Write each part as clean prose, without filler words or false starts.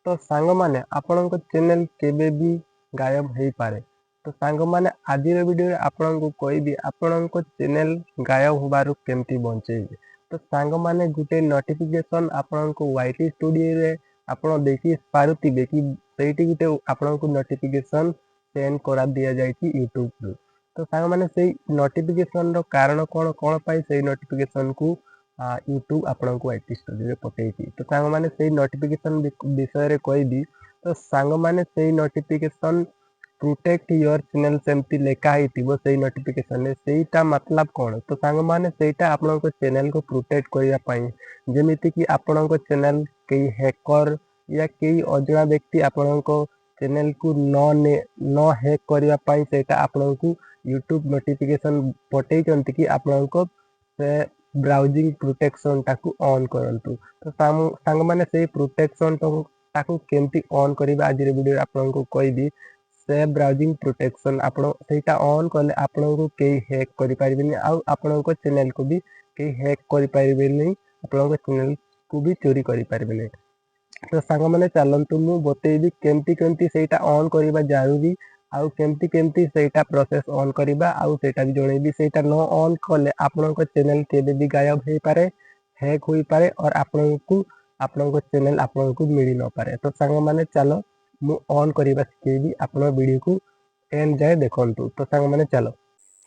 ତ ସାଙ୍ଗମାନେ, ଆପଣଙ୍କ ଚ୍ୟାନେଲ୍ କେବେ ବି ଗାୟବ ହେଇପାରେ। ତ ସାଙ୍ଗମାନେ, ଆଜିର ଭିଡ଼ିଓରେ ଆପଣଙ୍କୁ କହିବି ଆପଣଙ୍କ ଚ୍ୟାନେଲ୍ ଗାୟବ ହେବାରୁ କେମିତି ବଞ୍ଚେଇବେ। ତ ସାଙ୍ଗମାନେ, ଗୋଟେ ନୋଟିଫିକେସନ୍ ଆପଣଙ୍କୁ ୱାଇଟି ଷ୍ଟୁଡ଼ିଓରେ ଆପଣ ଦେଖି ପାରୁଥିବେ କି ସେଇଠି ଗୋଟେ ଆପଣଙ୍କୁ ନୋଟିଫିକେସନ୍ ସେଣ୍ଡ କରା ଦିଆଯାଇଛି ୟୁଟ୍ୟୁବରୁ। ତ ସାଙ୍ଗମାନେ, ସେଇ ନୋଟିଫିକେସନ୍ର କାରଣ କ'ଣ, କ'ଣ ପାଇଁ ସେଇ ନୋଟିଫିକେସନ୍କୁ ୟୁଟ୍ୟୁବ ଆପଣଙ୍କୁ ୱାଇଟି ଷ୍ଟୁଡ଼ିଓରେ ପଠେଇଛି, ତ ସାଙ୍ଗମାନେ, ସେଇ ନୋଟିଫିକେସନ୍ ବିଷୟରେ କହିବି। ତ ସାଙ୍ଗମାନେ, ସେଇ ନୋଟିଫିକେସନ୍ ପ୍ରୋଟେକ୍ଟ your channel ସେମିତି ଲେଖା ହେଇଥିବ ସେଇ ନୋଟିଫିକେସନରେ। ସେଇଟା ମତଲବ କ'ଣ? ତ ସାଙ୍ଗମାନେ, ସେଇଟା ଆପଣଙ୍କ ଚ୍ୟାନେଲକୁ ପ୍ରୋଟେକ୍ଟ କରିବା ପାଇଁ, ଯେମିତିକି ଆପଣଙ୍କ ଚ୍ୟାନେଲ କେହି ହ୍ୟାକର ୟା କେହି ଅଜଣା ବ୍ୟକ୍ତି ଆପଣଙ୍କ ଚ୍ୟାନେଲକୁ ନ ହ୍ୟାକ୍ କରିବା ପାଇଁ ସେଇଟା ଆପଣଙ୍କୁ ୟୁଟ୍ୟୁବ ନୋଟିଫିକେସନ୍ ପଠେଇଛନ୍ତି କି ଆପଣଙ୍କ ସେ ବ୍ରାଉଜିଂ ପ୍ରୋଟେକ୍ସନଟାକୁ ଅନ୍ କରନ୍ତୁ। ତ ସାଙ୍ଗମାନେ, ସେଇ ପ୍ରୋଟେକ୍ସନଟାକୁ କେମିତି ଅନ୍ କରିବେ, ଆଜିର ଭିଡ଼ିଓରେ ଆପଣଙ୍କୁ କହିବି। ସେଫ୍ ବ୍ରାଉଜିଂ ପ୍ରୋଟେକ୍ସନ୍, ଆପଣ ସେଇଟା ଅନ୍ କଲେ ଆପଣଙ୍କୁ କେହି ହ୍ୟାକ୍ କରିପାରିବେନି ଆଉ ଆପଣଙ୍କ ଚ୍ୟାନେଲକୁ ବି କେହି ହ୍ୟାକ୍ କରିପାରିବେନି, ଆପଣଙ୍କ ଚ୍ୟାନେଲକୁ ବି ଚୋରି କରିପାରିବେନି। ତ ସାଙ୍ଗମାନେ, ଚାଲନ୍ତୁ ମୁଁ ବତେଇବି କେମିତି କେମିତି ସେଇଟା ଅନ୍ କରିବା ଜରୁରୀ ଆଉ କେମିତି କେମିତି ସେଇଟା ପ୍ରୋସେସ୍ ଅନ୍ କରିବା ଆଉ ସେଇଟା ବି ଜଣେଇବି। ସେଇଟା ନ ଅନ୍ କଲେ ଆପଣଙ୍କ ଚ୍ୟାନେଲ କେବେ ବି ଗାୟବ ହେଇପାରେ, ହ୍ୟାକ୍ ହୋଇପାରେ ଅର୍ ଆପଣଙ୍କୁ ଆପଣଙ୍କ ଚ୍ୟାନେଲ ଆପଣଙ୍କୁ ମିଳି ନପାରେ। ତ ସାଙ୍ଗମାନେ, ଚାଲ ମୁଁ ଅନ୍ କରିବା ଶିଖେଇବି। ଆପଣ ଭିଡ଼ିଓକୁ ଏଣ୍ଡ ଯାଏ ଦେଖନ୍ତୁ। ତ ସାଙ୍ଗମାନେ, ଚାଲ।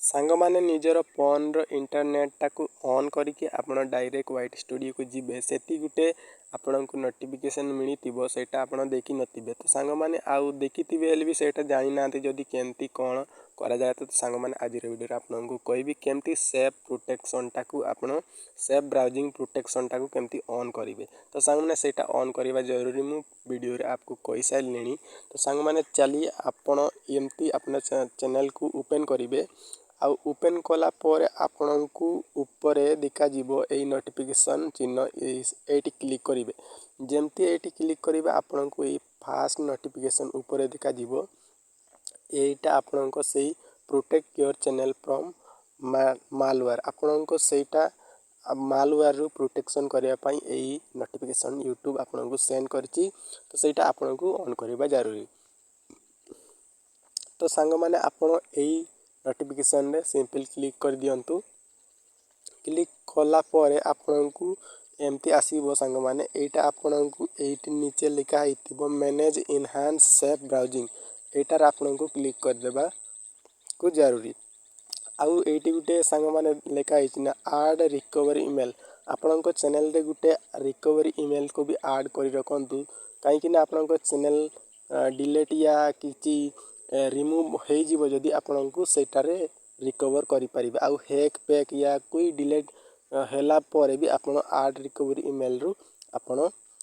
ସାଙ୍ଗମାନେ, ନିଜର ଫୋନ୍ର ଇଣ୍ଟରନେଟ୍ଟାକୁ ଅନ୍ କରିକି ଆପଣ ଡାଇରେକ୍ଟ ୱାଇଟି ଷ୍ଟୁଡ଼ିଓକୁ ଯିବେ। ସେଠି ଗୋଟେ ଆପଣଙ୍କୁ ନୋଟିଫିକେସନ୍ ମିଳିଥିବ, ସେଇଟା ଆପଣ ଦେଖିନଥିବେ। ତ ସାଙ୍ଗମାନେ, ଆଉ ଦେଖିଥିବେ ହେଲେ ବି ସେଇଟା ଜାଣିନାହାନ୍ତି ଯଦି କେମିତି କ'ଣ କରାଯାଏ। ତ ସାଙ୍ଗମାନେ, ଆଜିର ଭିଡ଼ିଓରେ ଆପଣଙ୍କୁ କହିବି କେମିତି ସେଫ୍ ପ୍ରୋଟେକ୍ସନ୍ଟାକୁ ଆପଣ ସେଫ୍ ବ୍ରାଉଜିଂ ପ୍ରୋଟେକ୍ସନ୍ଟାକୁ କେମିତି ଅନ୍ କରିବେ। ତ ସାଙ୍ଗମାନେ, ସେଇଟା ଅନ୍ କରିବା ଜରୁରୀ, ମୁଁ ଭିଡ଼ିଓରେ ଆପକୁ କହିସାରିଲିଣି। ତ ସାଙ୍ଗମାନେ, ଚାଲି ଆପଣ ଏମିତି ଆପଣ ଚ୍ୟାନେଲ୍କୁ ଓପେନ୍ କରିବେ ଆଉ ଓପେନ୍ କଲା ପରେ ଆପଣଙ୍କୁ ଉପରେ ଦେଖାଯିବ ଏଇ ନୋଟିଫିକେସନ୍ ଚିହ୍ନ। ଏଇଠି କ୍ଲିକ୍ କରିବେ। ଯେମିତି ଏଇଠି କ୍ଲିକ୍ କରିବେ, ଆପଣଙ୍କୁ ଏଇ ଫାଷ୍ଟ ନୋଟିଫିକେସନ୍ ଉପରେ ଦେଖାଯିବ। ଏଇଟା ଆପଣଙ୍କ ସେଇ protect your channel from malware। ଆପଣଙ୍କ ସେଇଟା ମାଲୱେୟାରରୁ ପ୍ରୋଟେକ୍ସନ୍ କରିବା ପାଇଁ ଏଇ ନୋଟିଫିକେସନ୍ ୟୁଟ୍ୟୁବ୍ ଆପଣଙ୍କୁ ସେଣ୍ଡ କରିଛି। ତ ସେଇଟା ଆପଣଙ୍କୁ ଅନ୍ କରିବା ଜରୁରୀ। ତ ସାଙ୍ଗମାନେ, ଆପଣ ଏଇ ନୋଟିଫିକେସନ୍ରେ ସିମ୍ପଲ୍ କ୍ଲିକ୍ କରିଦିଅନ୍ତୁ। କ୍ଲିକ୍ କଲା ପରେ ଆପଣଙ୍କୁ ଏମିତି ଆସିବ। ସାଙ୍ଗମାନେ, ଏଇଟା ଆପଣଙ୍କୁ ଏଇଠି ନିଚେ ଲେଖା ହେଇଥିବ ମ୍ୟାନେଜ୍ ଇନହାନ୍ସ ସେଫ୍ ବ୍ରାଉଜିଂ। ଏଇଟାରେ ଆପଣଙ୍କୁ କ୍ଲିକ୍ କରିଦେବାକୁ ଜରୁରୀ। ଆଉ ଏଇଠି ଗୋଟେ ସାଙ୍ଗମାନେ ଲେଖା ହେଇଛି ନା ଆଡ଼୍ ରିକଭରି ଇମେଲ୍। ଆପଣଙ୍କ ଚ୍ୟାନେଲରେ ଗୋଟେ ରିକଭରି ଇମେଲ୍କୁ ବି ଆଡ଼୍ କରି ରଖନ୍ତୁ, କାହିଁକିନା ଆପଣଙ୍କ ଚ୍ୟାନେଲ୍ ଡିଲେଟ୍ ୟା କିଛି ରିମୁଭ୍ ହେଇଯିବ ଯଦି, ଆପଣଙ୍କୁ ସେଇଟାରେ ରିକଭର୍ କରିପାରିବେ। ଆଉ ହ୍ୟାକ୍ ପ୍ୟାକ୍ ୟା କୁଇ ଡିଲେଟ୍ ହେଲା ପରେ ବି ଆପଣ ଆଡ଼୍ ରିକଭରି ଇମେଲ୍ରୁ ଆପଣ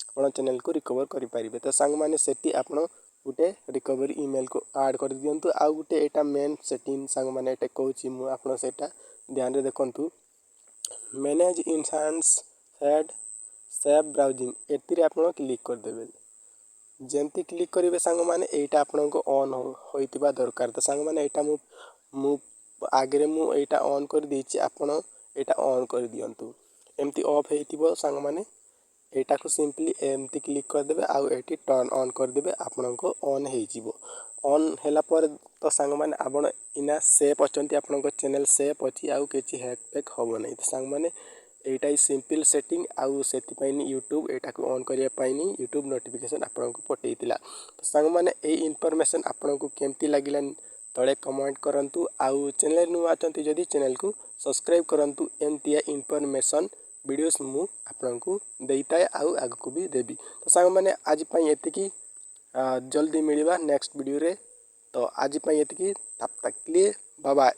ଆପଣ ଚ୍ୟାନେଲ୍କୁ ରିକଭର୍ କରିପାରିବେ। ତ ସାଙ୍ଗମାନେ, ସେଠି ଆପଣ ଗୋଟେ ରିକଭରି ଇମେଲ୍କୁ ଆଡ଼୍ କରିଦିଅନ୍ତୁ। ଆଉ ଗୋଟେ ଏଇଟା ମେନ୍ ସେଟିଂ ସାଙ୍ଗମାନେ, ଏଇଟା କହୁଛି ମୁଁ, ଆପଣ ସେଇଟା ଧ୍ୟାନରେ ଦେଖନ୍ତୁ। ମ୍ୟାନେଜ୍ ଇନହାନ୍ସ ସେଫ୍ ବ୍ରାଉଜିଂ, ଏଥିରେ ଆପଣ କ୍ଲିକ୍ କରିଦେବେ। ଯେମିତି କ୍ଲିକ୍ କରିବେ ସାଙ୍ଗମାନେ, ଏଇଟା ଆପଣଙ୍କୁ ଅନ୍ ହୋଇଥିବା ଦରକାର। ତ ସାଙ୍ଗମାନେ, ଏଇଟା ମୁଁ ମୁଁ ଆଗରେ ମୁଁ ଏଇଟା ଅନ୍ କରିଦେଇଛି। ଆପଣ ଏଇଟା ଅନ୍ କରିଦିଅନ୍ତୁ। ଏମିତି ଅଫ୍ ହେଇଥିବ ସାଙ୍ଗମାନେ, ଏଇଟାକୁ ସିମ୍ପଲି ଏମିତି କ୍ଲିକ୍ କରିଦେବେ ଆଉ ଏଇଠି ଟର୍ନ ଅନ୍ କରିଦେବେ, ଆପଣଙ୍କ ଅନ୍ ହେଇଯିବ। ଅନ୍ ହେଲା ପରେ ତ ସାଙ୍ଗମାନେ, ଆପଣ ଇନା ସେଫ୍ ଅଛନ୍ତି, ଆପଣଙ୍କ ଚ୍ୟାନେଲ୍ ସେଫ୍ ଅଛି ଆଉ କିଛି ହ୍ୟାକ୍ ଫ୍ୟାକ୍ ହେବ ନାହିଁ। ତ ସାଙ୍ଗମାନେ, ଏଇଟା ହିଁ ସିମ୍ପଲ୍ ସେଟିଂ। ଆଉ ସେଥିପାଇଁ ୟୁଟ୍ୟୁବ୍ ଏଇଟାକୁ ଅନ୍ କରିବା ପାଇଁ ୟୁଟ୍ୟୁବ୍ ନୋଟିଫିକେସନ୍ ଆପଣଙ୍କୁ ପଠେଇଥିଲା। ତ ସାଙ୍ଗମାନେ, ଏଇ ଇନଫର୍ମେସନ୍ ଆପଣଙ୍କୁ କେମିତି ଲାଗିଲା, ତଳେ କମେଣ୍ଟ କରନ୍ତୁ। ଆଉ ଚ୍ୟାନେଲ୍ ନୂଆ ଅଛନ୍ତି ଯଦି, ଚ୍ୟାନେଲ୍କୁ ସବସ୍କ୍ରାଇବ୍ କରନ୍ତୁ। ଏମିତିଆ ଇନଫର୍ମେସନ୍ ଭିଡ଼ିଓସ୍ ମୁଁ ଆପଣଙ୍କୁ ଦେଇଥାଏ ଆଉ ଆଗକୁ ବି ଦେବି। ତ ସାଙ୍ଗମାନେ, ଆଜି ପାଇଁ ଏତିକି। ଜଲ୍ଦି ମିଳିବା ନେକ୍ସଟ ଭିଡ଼ିଓରେ। ତ ଆଜି ପାଇଁ ଏତିକି। तब तक के लिए ବାଏ।